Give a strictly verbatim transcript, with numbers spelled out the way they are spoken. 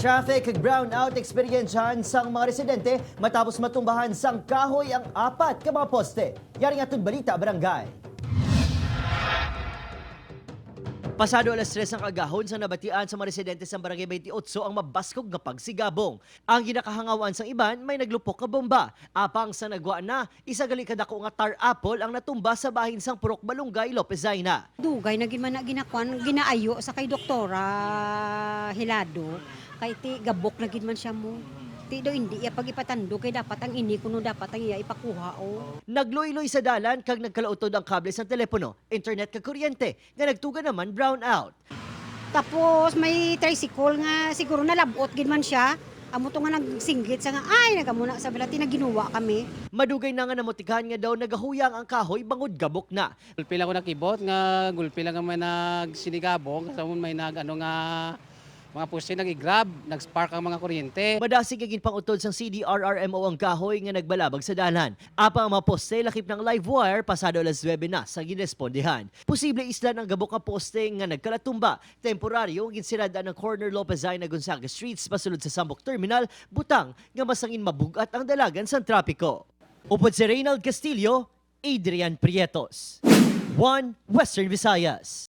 Traffic brownout eksperyensyahan sang mga residente matapos matumbahan sang kahoy ang apat ka mga poste. Yari nga atong balita, barangay. Pasado alas tres ang agahon sa nabatian sa mga residente sa Barangay twenty-eight ang mabaskog nga pagsigabong. Ang ginakahangawan sang iban may naglupok nga bomba. Apang sa nagwa na, isa gali ka dako nga tar apple ang natumba sa bahin sang Purok Balungay, Lopez Zaina. Dugay na gid man na ginakuan, ginaayo sa kay Doktora Hilado. Kay ti gabok na gid man siya mo. Ti daw hindi iya pag-ipatandog kay dapat ang ini kuno dapat ang iya ipakuha, oh. Nagluiloy sa dalan kag nagkalautod ang kable sang telepono, internet kag kuryente nga nagtuga naman brownout. Tapos may tricycle nga siguro nalabot gid man siya. Amo to nga nagsinggit sa nga, ay, nagamuna sa balati, naginuwa kami. Madugay na nga namutikan nga daw nagahuyang ang kahoy bangod gabok na. Gulpi lang ko nakibot nga gulpi lang nga may nagsinigabong, sa may nag, ano nga, mga poste nag-grab, nag-spark ang mga kuryente. Madasig nga ginpangutod sang C D R R M O ang kahoy nga nagbalabag sa dalan. Apang ang mga poste lakip ng live wire pasado alas nuebe na sa ginrespondihan. Posible islan ang gabok nga poste nga nagkalatumba. Temporaryo nga ginsirad-an ang corner Lopez Zaina Gonzaga Streets pasulod sa Sambok Terminal, butang nga masangin mabug-at ang dalagan sang trapiko. Upod si Reynald Castillo, Adrian Prietos, One Western Visayas.